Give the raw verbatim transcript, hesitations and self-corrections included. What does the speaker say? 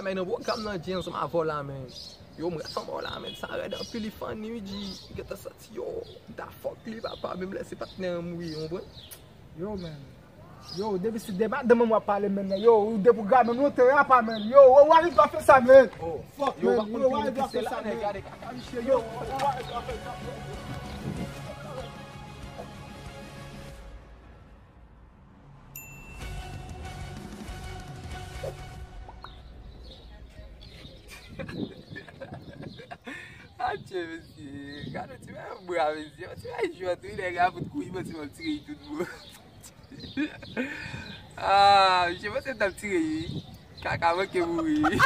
Bay nan pwogram nan, Dji, ansanm avè w la, men. Yo, m ret anba w la, men. Sa rèd anpil, li funny, wi, Dji. M gentan santi, yo, m ta fuck li, papa, menm lè se patnè an m, wi, ou konprann? Yo, men. Yo, depi se de madanm mwen w ap pale, men, yo, ou deprogramen m lontan, apa, men. Yo, ou, ou arive a fè sa, men. Oh, fuck, yo, men. Yo, ou arive a fè sa, men. Gade kaka misye, yo, ou arive a fè sa, men. Atye, mesye. Gade ti bagay bra, mesye. Ti bagay jwèt, wi, nèg la fout kouri, mesye, mwen tire tout bon. Ah, misye, mwen se t ap tire, wi. Kaka manke mouri.